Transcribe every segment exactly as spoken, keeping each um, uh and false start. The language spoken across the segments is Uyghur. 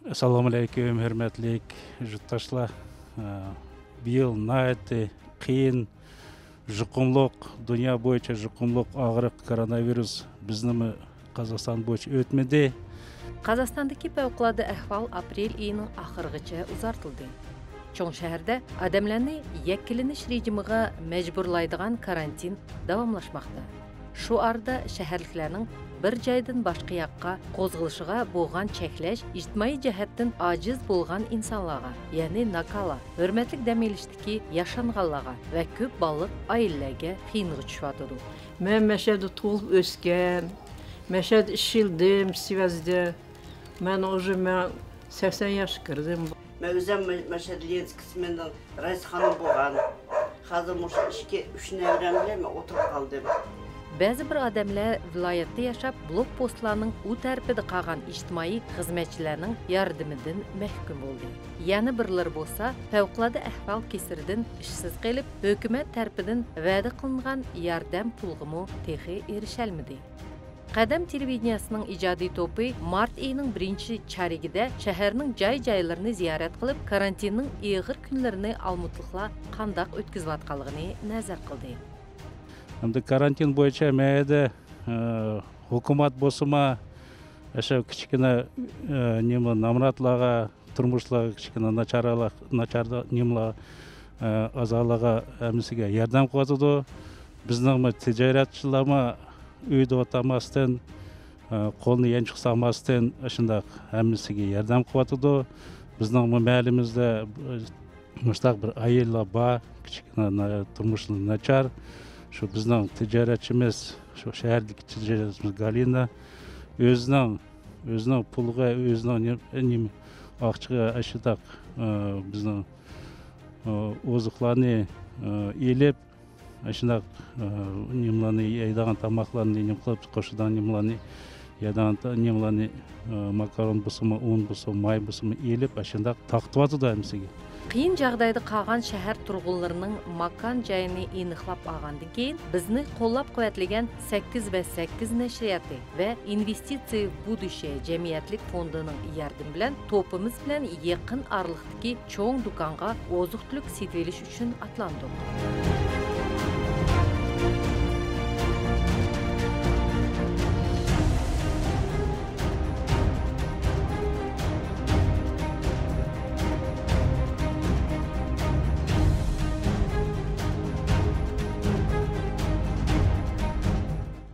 ئەسسالامۇئەلەيكۇم، ھۆرمەتلىك يۇرتداشلار. ئە، بۇ يىل ناھايىتى قىيىن، يۇقۇملۇق، دۇنيا بويىچە يۇقۇملۇق ئاغرىق كوروناۋىرۇس بىزنىمۇ قازاقىستان بويىچە ئۆتمىدى. قازاقىستاندىكى پەۋقۇلئاددە ئەھۋال ئاپرېل ئېيىنىڭ ئاخىرىغىچە ئۇزارتىلدى. چوڭ شەھەردە ئادەملەرنى يەككىلىنىش رېجىمىغا مەجبۇرلايدىغان كارانتىن داۋاملاشماقتا. شۇ ئارىدا شەھەرلىكلەرنىڭ بىر جايدىن باشقا ياققا قوزغىلىشىغا بولغان چەكلەش ئىجتىمائىي جەھەتتىن ئاجىز بولغان ئىنسانلارغا، يەنى ناكالا، ھۆرمەتلىك دەم ئېلىشتىكى ياشانغانلارغا ۋە كۆپ بالىلىق ئائىلىلەرگە قىيىنغا چۈشۈۋاتىدۇ. مەن مەشەدە تۇغۇلۇپ ئۆسكەن، مەشەدە ئىشلىدىم، سىۋەزدە. مەن ئۇژې مەن سەكسەن ياشقا كىردىم. مەن ئۆزۈم مەشەدە لېنىنسكىي سمېنىدا رەئىس خانىم بولغان. ھازىر مۇشۇ ئىككى، ئۈچ نەۋرەم بىلەن مەن ئولتۇرۇپ قالدىم. بەزى بىر ئادەملەر ۋىلايەتتە ياشاپ، بلوك پوستلارنىڭ ئۇ تەرىپىدە قالغان ئىجتىمائىي خىزمەتچىلەرنىڭ ياردىمىدىن مەھرۇم بولدى. يەنە بىرلىرى بولسا پەۋقۇلئاددە ئەھۋال كېسىرىدىن ئىشسىز قېلىپ، ھۆكۈمەت تەرىپىدىن ۋەدە قىلىنغان ياردەم پۇلىغىمۇ تېخى ئېرىشەلمىدى. قەدەم تېلېۋىدېنىيەسىنىڭ ئىجادىي توپى مارت ئېيىنىڭ بىرىنچى چارىكىدە شەھەرنىڭ جاي-جايلىرىنى زىيارەت قىلىپ، كارانتىننىڭ ئېغىر كۈنلىرىنى ئالمۇتلۇقلار قانداق ئۆتكۈزۈۋاتقانلىقىنى نەزەر قىلدى. ئەمدى كارانتىن بويىچە مەيەردە، ئە، ھۆكۈمەت بولسىمۇ، ئاشۇ كىچىككىنە، ئە، نېمە، نامراتلارغا، تۇرمۇشلار كىچىككىنە ناچارلار، ناچار نېمىلەر، ئە، ئازالارغا ھەممىسىگە ياردەم قىلىۋاتىدۇ. بىزنىڭمۇ تىجارەتچىلەرمۇ ئۆيدە ئولتۇرماستىن، ئە، قولىنى يانچۇق سالماستىن، ئاشۇنداق ھەممىسىگە ياردەم قىلىۋاتىدۇ. بىزنىڭمۇ مەھەللىمىزدە، ئە، مۇشۇنداق بىر ئائىلىلەر بار، كىچىككىنە نا-، تۇرمۇشى ناچار. شۇ بىزنىڭ تىجارەتچىمىز، شۇ شەھەردىكى تىجارەتچىمىز گالىنا ئۆزىنىڭ ئۆزىنىڭ پۇلىغا، ئۆزىنىڭ نېمە، نېمە، ئاقچىغا ئاشۇنداق، ئە، بىزنىڭ، ئە، ئوزۇقلارنى، ئە، ئېلىپ، ئاشۇنداق، ئە، نېمىلەرنى يەيدىغان تاماقلارنى نېمە قىلىپ، قوشىدىغان نېمىلەرنى يەيدىغان تا-، نېمىلەرنى، ئە، ماكارون بولسىمۇ، ئۇن بولسىمۇ، ماي بولسىمۇ ئېلىپ، ئاشۇنداق تارقىتىۋاتىدۇ ھەممىسىگە. قىيىن جاغدايدا قالغان شەھەر تۇرغۇنلىرىنىڭ ماكان جايىنى ئېنىقلاپ ئالغاندىن كېيىن، بىزنى قوللاپ-قۇۋۋەتلىگەن سەككىز ۋە سەككىز نەشرىياتى ۋە ئىنۋېستىتسىيە بۇدۇشې جەمئىيەتلىك فوندىنىڭ ياردىمى بىلەن توپىمىز بىلەن يېقىن ئارىلىقتىكى چوڭ دۇكانغا ئوزۇق-تۈلۈك سېتىۋېلىش ئۈچۈن ئاتلاندۇق.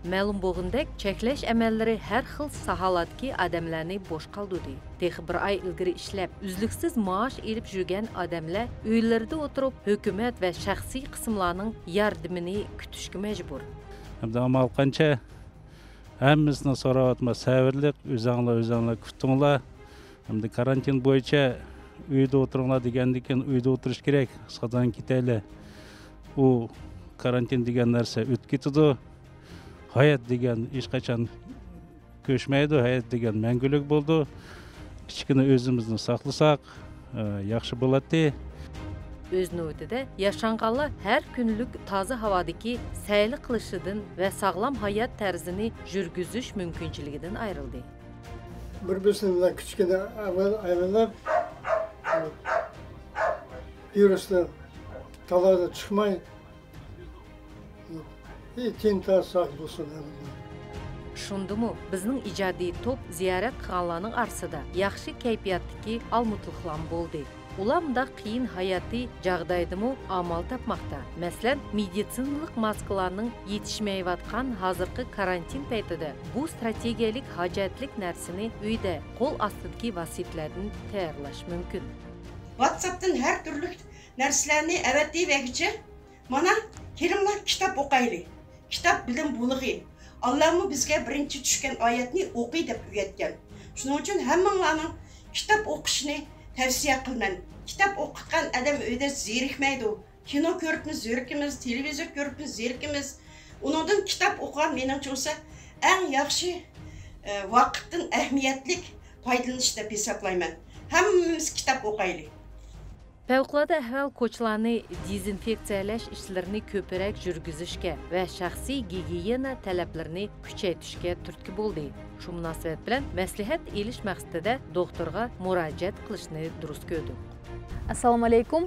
مەلۇم بولغىنىدەك، چەكلەش ئەمەللىرى ھەر خىل ساھەلەردىكى ئادەملەرنى بوش قالدۇردى. تېخى بىر ئاي ئىلگىرى ئىشلەپ، ئۈزلۈكسىز مائاش ئېلىپ يۈرگەن ئادەملەر ئۆيلىرىدە ئولتۇرۇپ، ھۆكۈمەت ۋە شەخسىي قىسىملارنىڭ ياردىمىنى كۈتۈشكە مەجبۇر. ئەمدى ئامال قانچە؟ ھەممىسىنى سوراۋاتىمەن، سەۋرلىك، ئۆزۈڭلار، ئۆزۈڭلار كۈتۈڭلار. ئەمدى كارانتىن بويىچە ئۆيدە ئولتۇرۇڭلار دېگەندىن كېيىن ئۆيدە ئولتۇرۇش كېرەك، سادان كېتەيلى. ئۇ كارانتىن دېگەن نەرسە ئۆتۈپ كېتىدۇ. ھايات دېگەن ھېچقاچان كۆچمەيدۇ، ھايات دېگەن مەڭگۈلۈك بولىدۇ. كىچىككىنە ئۆزىمىزنى ساقلىساق، ئە، ياخشى بولاتتى. ئۆز نۆۋىتىدە، ياشانغانلار ھەر كۈنلۈك تازا ھاۋادىكى سەيلە قىلىشىدىن ۋە ساغلام ھايات تەرزىنى يۈرگۈزۈش مۇمكىنچىلىكىدىن ئايرىلدى. بىر-بىرسى بىلەن كىچىككىنە ئايلىنىپ، ۋىرۇسنى تالادا چىقماي، تىنچ ساق بولسۇن ھەممىمىز. شۇندىمۇ بىزنىڭ ئىجادىي توپ زىيارەت قىلغانلارنىڭ ئارىسىدا ياخشى كەيپىياتتىكى ئالمۇتلۇقلارمۇ بولدى. ئۇلار مۇنداق قىيىن ھاياتىي جاغدايدىمۇ ئامال تاپماقتا. مەسىلەن، مېدىتسىنىلىق ماسكىلارنىڭ يېتىشمەيۋاتقان ھازىرقى كارانتىن پەيتىدە بۇ ستراتېگىيەلىك ھاجەتلىك نەرسىنى ئۆيدە قول ئاستىدىكى ۋاسىتىلەردىن تەييارلاش مۇمكىن. ۋاتساپتىن ھەر تۈرلۈك نەرسىلەرنى ئەۋەتىۋەرگۈچە، مانا، كېلىڭلار، كىتاب ئوقايلى. كىتاب بىلىم بۇلىغى. ئاللامۇ بىزگە بىرىنچى چۈشكەن ئايەتنى ئوقۇي دەپ ئۆگەتكەن. شۇنىڭ ئۈچۈن ھەممىڭلارنىڭ كىتاب ئوقۇشىنى تەۋسىيە قىلىمەن. كىتاب ئوقۇتقان ئادەم ئۆيدە زېرىكمەيدۇ. كىنو كۆرۈپمۇ زېرىكىمىز، تېلېۋىزور كۆرۈپمۇ زېرىكىمىز. ئۇنىڭدىن كىتاب ئوقۇغان مېنىڭچە بولسا ئەڭ ياخشى، ئە، ۋاقىتتىن ئەھمىيەتلىك پايدىلىنىش دەپ ھېسابلايمەن. ھەممىمىز كىتاب ئوقايلى. پەۋقۇلئاددە ئەھۋال كوچىلارنى دېزىنفېكسىيەلەش ئىشلىرىنى كۆپرەك يۈرگۈزۈشكە ۋە شەخسىي گىگىيېنا تەلەپلىرىنى كۈچەيتىشكە تۈرتكە بولدى. شۇ مۇناسىۋەت بىلەن مەسلىھەت ئېلىش مەقسىتىدە دوختۇرغا مۇراجىئەت قىلىشنى دۇرۇس كۆردۇق. ئەسسالامۇئەلەيكۇم،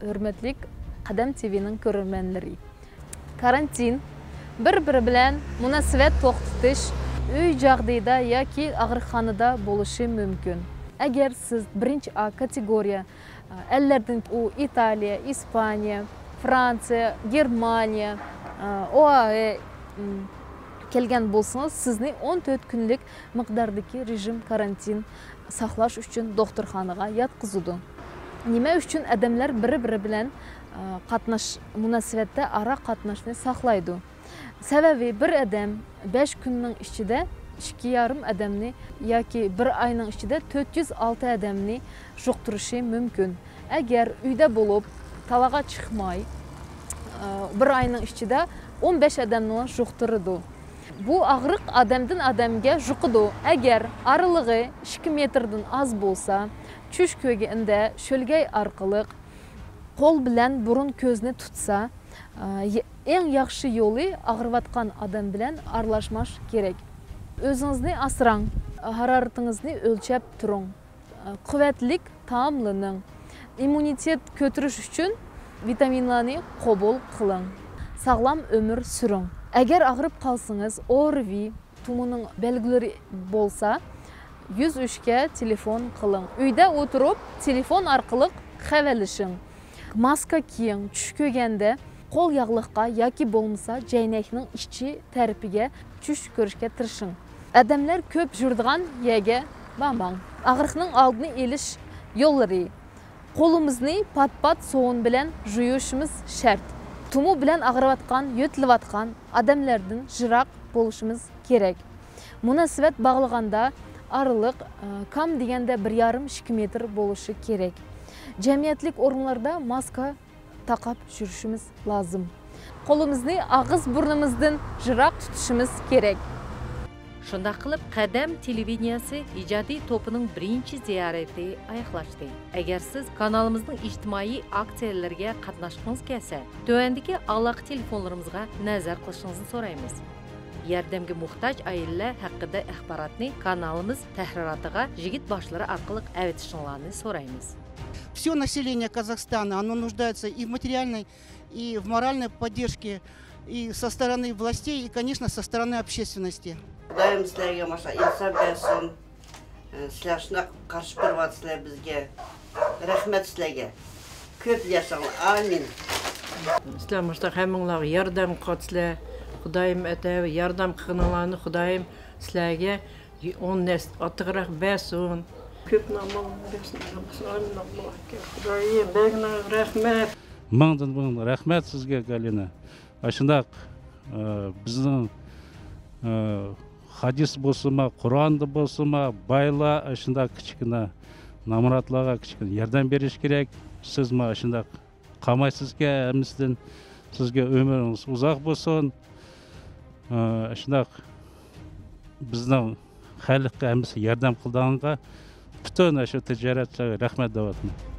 ھۆرمەتلىك قەدەم تىۋىنىڭ كۆرۈرمەنلىرى. كارانتىن، بىر-بىرى بىلەن مۇناسىۋەت توختىتىش، ئۆي جاغدىيىدا ياكى ئاغرىخانىدا بولۇشى مۇمكىن. ئەگەر سىز بىرىنچى ئا كاتېگورىيە، ئەللەردىن، ئۇ ئىتالىيە، ئىسپانىيە، فرانسىيە، گېرمانىيە، ئوئاۋې، م، كەلگەن بولسىڭىز، سىزنى ئون تۆت كۈنلۈك مىقداردىكى رېجىم كارانتىن ساقلاش ئۈچۈن دوختۇرخانىغا ياتقۇزىدۇ. نېمە ئۈچۈن ئادەملەر بىر-بىرى بىلەن، ئە، قاتناش، مۇناسىۋەتتە ئارا قاتناشنى ساقلايدۇ؟ سەۋەبى، بىر ئادەم بەش كۈننىڭ ئىچىدە ئىككى يارىم ئادەمنى ياكى بىر ئاينىڭ ئىچىدە تۆت يۈز ئالتە ئادەمنى يۇقتۇرۇشى مۇمكىن. ئەگەر ئۆيدە بولۇپ، تالاغا چىقماي، ئە، بىر ئاينىڭ ئىچىدە ئون بەش ئادەمنى يۇقتۇرىدۇ. بۇ ئاغرىق ئادەمدىن ئادەمگە يۇقىدۇ. ئەگەر ئارىلىقى ئىككى مېتىردىن ئاز بولسا، چۈش كۆرگەندە شۆلگەي ئارقىلىق قول بىلەن بۇرۇن كۆزنى تۇتسا، ئە، ئەڭ ياخشى يولى ئاغرىۋاتقان ئادەم بىلەن ئارىلاشماش كېرەك. ئۆزىڭىزنى ئاسراڭ، ھارارىتىڭىزنى ئۆلچەپ تۇرۇڭ. قۇۋۋەتلىك تائاملىنىڭ. ئىممۇنىتېت كۆتۈرۈش ئۈچۈن ۋىتامىنلارنى قوبۇل قىلىڭ. ساغلام ئۆمۈر سۈرۈڭ. ئەگەر ئاغرىپ قالسىڭىز، ئو ئار ۋى تۇمىنىڭ بەلگىلىرى بولسا، يۈز ئۈچكە تېلېفون قىلىڭ. ئۆيدە ئولتۇرۇپ، تېلېفون ئارقىلىق خەۋەرلىشىڭ. ماسكا كىيىڭ. چۈش كۆرگەندە قول ياغلىققا ياكى بولمىسا جەينەكنىڭ ئىچى تەرىپىگە چۈش كۆرۈشكە تىرىشىڭ. ئادەملەر كۆپ يۈرىدىغان يەرگە بارماڭ. ئاغرىقنىڭ ئالدىنى ئېلىش يوللىرى. قولىمىزنى پات-پات سوۋۇن بىلەن يۇيۇشىمىز شەرت. تۇمۇ بىلەن ئاغرىۋاتقان، يۆتىلىۋاتقان ئادەملەردىن يىراق بولۇشىمىز كېرەك. مۇناسىۋەت باغلىغاندا ئارىلىق، ئە، كام دېگەندە بىر يارىم، ئىككى مېتىر بولۇشى كېرەك. جەمئىيەتلىك ئورۇنلاردا ماسكا تاقاپ يۈرۈشىمىز لازىم. قولىمىزنى ئاغزى بۇرنىمىزدىن يىراق تۇتۇشىمىز كېرەك. شۇنداق قىلىپ، قەدەم تېلېۋىدېنىيەسى ئىجادىي توپىنىڭ بىرىنچى زىيارىتى ئاياغلاشتى. ئەگەر سىز كانالىمىزنىڭ ئىجتىمائىي ئاكسىيەلىرىگە قاتناشقىڭىز كەلسە، تۆۋەندىكى ئالاقە تېلېفونلىرىمىزغا نەزەر قىلىشىڭىزنى سورايمىز. ياردەمگە موھتاج ئائىلىلەر ھەققىدە ئاخباراتنى كانالىمىز تەھرىراتىغا يىگىت باشلىرى ئارقىلىق ئەۋېتىشىڭلارنى سورايمىز. Все население Казахстана, оно нуждается и в материальной, и в моральной поддержке, и со стороны властей, и, конечно, со стороны общественности. خۇدايىم سىلەرگە ماشا ئىنسان بەرسۇن. سىلەر شۇنداق قارشى تۇرۇۋاتىسىلەر بىزگە. رەھمەت سىلەرگە. كۆپ ياشاڭلار. ئامىن. سىلەر مۇشۇنداق ھەممىڭلارغا ياردەم قىلىۋاتىسىلەر. خۇدايىم ئەتە ياردەم قىلغىنىڭلارنى خۇدايىم سىلەرگە ئون نەس ئارتۇقراق بەرسۇن. كۆپ ناماز بەرسۇن. ئامىن. ئاللاھۇ ئەكبەر. خۇدايىم، بەرگىنىڭ رەھمەت. مىڭدىن مىڭ رەھمەت سىزگە، گالىنا. ئاشۇنداق، ئە، بىزنىڭ، ئە، ھەدىس بولسىمۇ، قۇرئاندا بولسىمۇ، بايلار ئاشۇنداق كىچىككىنە نامراتلارغا كىچىككىنە ياردەم بېرىش كېرەك. سىزمۇ ئاشۇنداق قالمايسىزكەن ھەممىسىدىن. سىزگە ئۆمرىڭىز ئۇزاق بولسۇن. ئە، ئاشۇنداق بىزنىڭ خەلققە ھەممىسى ياردەم قىلىدىغانغا پۈتۈن ئاشۇ تىجارەتچىلەرگە رەھمەت دەۋاتىمەن.